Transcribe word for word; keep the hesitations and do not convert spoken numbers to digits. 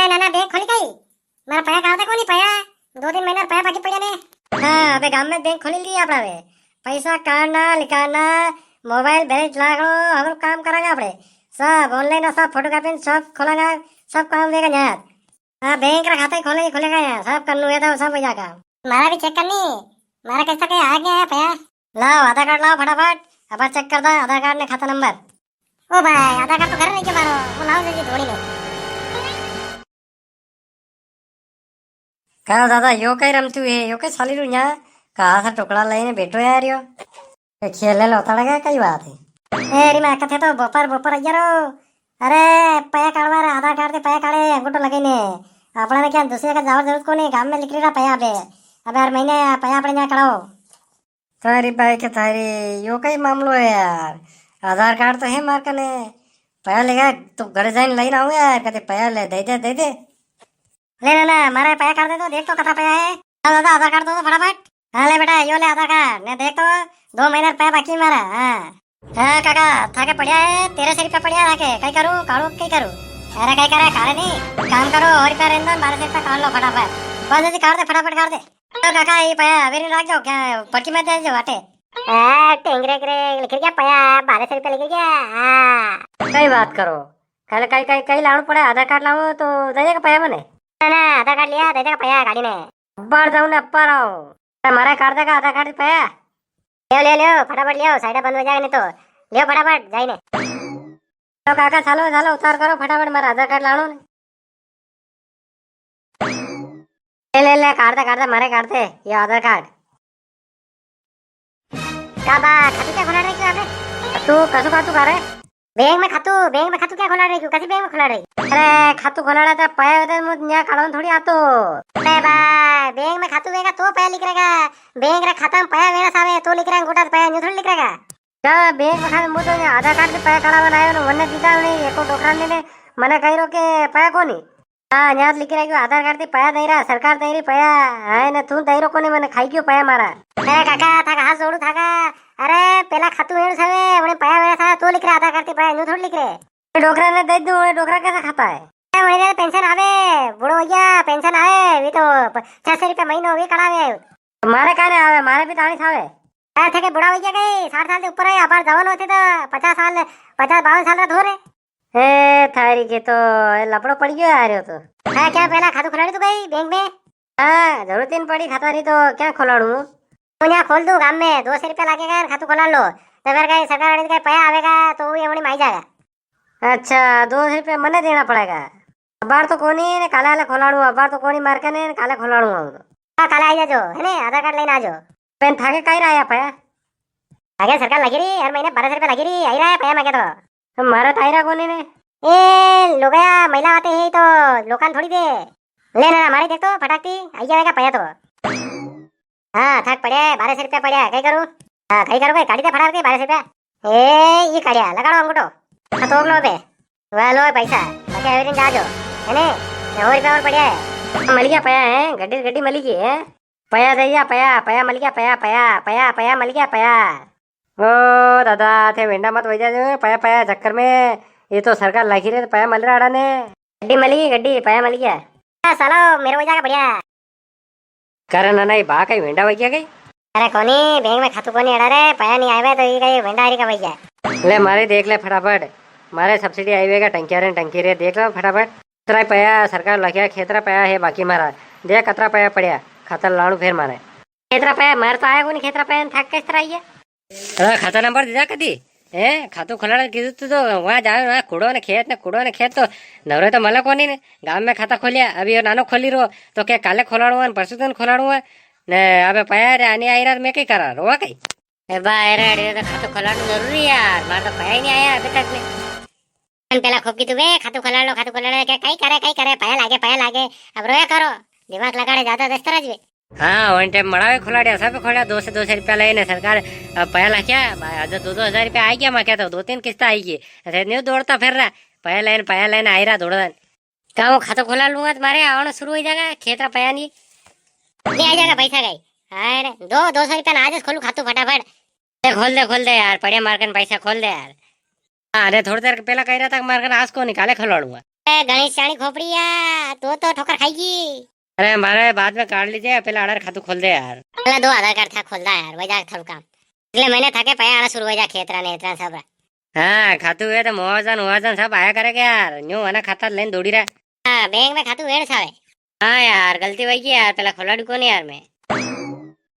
ए नाना, bank खोली कई? मारा पया काढ़ता कोनी पया, दो तीन महीना पया बाकी पड़या ने। हाँ, अबे गाम में बैंक खोली ली आपड़ा बे। पैसा काढ़ना, निकालना, मोबाइल बैलेंस लागणो, हर काम करांगा आपड़े। सब ऑनलाइन और सब फोटोकॉपी, सब खोलांगा, सब काम वेगा न्याय। हाँ, बैंक रा खाता ही खोले, खोलेगा यार, सब करनू है तो सब हो जाएगा। मारा भी चेक करनी, मारा कैसा कई आ गया है पया। लाओ, आधार कार्ड लाओ फटाफट, अब चेक कर दा आधार कार्ड ने खाता नंबर। ओ भाई, आधार कार्ड तो घर रह गया मारो, वो लाओ जल्दी दौड़ी लो। का दादा, यो कई रमतू है, यो कई साली रू न्या, कहा सा टुकड़ा लई ने बैठो यार यो। ए, खेल ले लो तड़का, कई बात है। ए, री मैं कथे तो बोपर, बोपर अग्यारो। अरे, पया काढ़वा रे, आधार कार्ड ते पया काढ़े, अंगूठो लगे ने। अपना ने क्या दूसरे का जावर जरूरत कोनी, गाम में लिख रहा पया अबे। अबे हर महीने पया अपने यहाँ कढ़ाओ। थारी बाई के थारी, यो कई मामलो है यार? आधार कार्ड तो है मार कने, पया लेगा तो घर जाइन लई ना आऊं यार, कदे पया ले, दे दे, दे दे। ले ना, ना, मारे पया काढ़ दे तो, देख तो कथा पया है। हाँ दादा, आधार कार्ड दो तो फटाफट। हाँ ले बेटा, यो ले आधार कार्ड, ने देख तो, दो महीना पया बाकी मारा। हाँ। हाँ काका, थाके पड़या है, तेरह सौ रुपया पड़या थाके, कई करूँ, काढ़ू कई करूँ? अरे कई करे, काढ़े नी, काम करो, और रुपया रहने दो, बारह सौ रुपया काढ़ लो फटाफट। बस जल्दी काढ़ दे, फटाफट काढ़ दे। तो काका, ये पया अवेरी राख जाओ, क्या पटकी में दे जाओ आटे? ए, टेंगरे करे, लिख गया पया, बारह सौ रुपया लिख गया। हाँ। कई बात करो, कल कई, कई, कई लाणू पड़े, आधार कार्ड लाओ तो दे देगा पया मने। ना, ना, आधार कार्ड लिया, दे देगा पया गाड़ी ने। अब्बार जाऊं ने अब्बार आऊं। मारे काढ़ देगा आधार कार्ड पया। ले, ले, ले, फटाफट ले, साइड बंद हो जाएगा नहीं तो। ले फटाफट, जाइने। तो काका, चालो, चालो, उतार करो फटाफट, मारा आधार कार्ड लाणो ने। ले, ले, ले, काढ़ दे, काढ़ दे, मारे काढ़ दे, ये आधार कार्ड। का बा, खातू क्या खोला रहे क्यों आपने? खातू, कसू खातू का रे? बैंक में खातू, बैंक में खातू क्या खोला रहे क्यों? कसी बैंक में खोला रहे? अरे, खातू खोलाड़ा था, पया वेता मु न्या काढ़वा थोड़ी आतो। अरे बा, बैंक में खातू वेगा तो पया लिख रहेगा। बैंक रे खाता में पया वेना सावे, तो लिख रहा अंगूठा से पया, न्यू थोड़ी लिख रहेगा। का बैंक में खाते, मु तो यहाँ आधार कार्ड से पया काढ़ावा आयो ने, वने दीदा ने, एको डोकरा ने, ने मने कही रो के पया कोनी। हाँ, यहाँ लिखी रहा कि आधार कार्ड से पया दे रहा, सरकार दे रही पया। हाँ, ने तू दे रो कोनी, मने खाई क्यों पया मारा। अरे काका, थाका हाथ जोड़ू थाका। अरे, पेला खातू वेणु सावे, वने पया वेणा सावे, तो लिख रहा आधार कार्ड से पया, न्यू थोड़ी लिख रहे। डोकरा ने दे दूं, डोकरा कैसा खाता है? ए, वही रे, पेंशन आवे, बूढ़ो हो गया, पेंशन आवे, वी तो प-, छह सौ रुपया महीनो वी कढ़ावे। मारे काने आवे, मारे भी ताणी सावे। यार, थे के बूढ़ा हो गया कई, साठ साल से ऊपर है, अबार जवान होते तो पचास साल, पचास बावन साल रा धोरे। ए, थारी के तो, ए, लपड़ो पड़ गयो यार, यो तो। हाँ, क्या पेला खातू खुलाड़ी तू कई बैंक में? हाँ, जरूरत ही नी पड़ी खाता री तो क्या खोलाड़ू? तो यहाँ खोल दूं गाम में, दो सौ रुपया लागेगा यार, खातू खोलाड़ लो। तो फिर कई सरकार वाले कई पया आवेगा, तो वो ये वणी में आई जाएगा। अच्छा, दो सौ रुपया मने देना पड़ेगा। अबार तो कोनी ने काले आले खोलाड़ू, अबार तो कोनी मार के ने काले खोलाड़ू आऊं तो। हाँ, काले आई जाजो, है ने, आधार कार्ड लेने आजो। पेन थाके काई रहा है पया? आगे सरकार लगी रही, हर महीने बारह सौ रुपया लगी रही, आई रहा है पया मांगे तो। तो मारे तो आई रहा कोनी ने। ए, लोगया, महिला आते ही तो लोकान थोड़ी दे। ले ना, मारे देख तो, फटाकती, आई जाएगा पया तो। हाँ, थाक पड़े, बारह सौ रुपया पड़े, कई करूँ? हाँ, कई करूँ, कई काढ़ी दे फटाफट के बारह सौ रुपया। ए, ये काढ़िया, लगाड़ो अंगूठो। हाँ, तो लो बे। वाह, लो पैसा, बाकी अवेरी ने जाजो, है ने? ने और रुपया और पड़े है। मल गया पया है, गड्डी, गड्डी मल गई है। पया दे जा, पया, पया मल गया, पया, पया, पया, पया मल गया, पया। ओ दादा, थे वेंडा मत वई जाजो, पया, पया चक्कर में। ये तो सरकार लाखी रे, पया मल रहा ने। गड्डी मल गई, गड्डी, पया मल गया। हाँ, सालो, मेरे वई जाएगा बढ़िया। कारण ना, ना, ये बा कई वेंडा वई गया कई? अरे कोनी, बैंक में खातू कोनी अड़ा रे, पया नी आवे तो ये कई वेंडा हरी का वई गया। ले, मारे देख ले फटाफट, मारे सब्सिडी आई हुई का टंकिया रे, टंकी रे, देख लो फटाफट। कतरा पया सरकार लख्या, खेतरा पया है बाकी मारा। देख कतरा पया पड़या, खातर लाणू फेर मारे। खेतरा पया, मारे तो आया कोनी खेतरा पया, थाक किस तरह आई है? अरे, खाता नंबर दीदा कदी? हैं? खातू खोलाड़ा कीधु तू तो वहां जावे, वहां कुड़ो ने खेत ने, कुड़ो ने खेत तो नवरे तो मले कोनी ने। गांव में खाता खोलिया, अभी यो नानो खोली रो, तो के काले खोलाड़ू है, परसों दिन खोलाड़ू है। ने अबे पया रे आनी आई रात में कई करा, रोवा कई? ए बा, ए रे, अड़ी तो खातू खोलाड़ू जरूरी है यार, मारे तो पया ही नी आया अभी तक ने। पेला खूब की तू बे, खातू खोलाड़ लो, खातू खोलाड़ लो, के कई करे, कई करे, पया लागे, पया लागे, अब रोया करो, दिमाग लगाड़े ज्यादा दस्तर आज बे। हाँ, वन टाइम मड़ावे खोलाड़िया, सब खोलाड़िया, दो सौ, दो सौ रुपया लेने सरकार, अब पया लाख्या, बा-, हजार, दो, दो हजार रुपया आ गया, मैं कहता हूँ, दो तीन किस्ता आई गई, ऐसे न्यू दौड़ता फिर रहा, पया लेने, पया लेने आई रहा दौड़न। का वो खातो खोला लूंगा, तुम्हारे आवना शुरू हो जाएगा, खेत रा पया नी। नी आ जाएगा पैसा कई। हाँ, दो, दो सौ रुपया ना आज खोलू खातू फटाफट। ए, खोल दे, खोल दे यार, पड़े मारकन पैसा खोल दे यार। हाँ, अरे थोड़ी देर पहला कह रहा था कि मारकन आज को निकाले खोलाड़ूंगा। ए, घणी स्याणी खोपड़ी है, तू तो ठोकर खाएगी। अरे, मारे बाद में काट लीजे, पेला आधार खातू खोल दे यार। पेला दो आधार कार्ड था खोल दा यार, वई जा थारू काम। पिछले महीने थाके पया आना शुरू हो जा, खेतरा ने इतरा सब रा। हाँ, खातू हुए तो मुआवजा नुआवजा सब आया करेगा यार, न्यू वना खाता लेन दौड़ी रहा। हाँ, बैंक में खातू वेड़ सावे। हाँ यार, गलती वई गी यार, पेला खोलाड़ू कोनी यार मैं।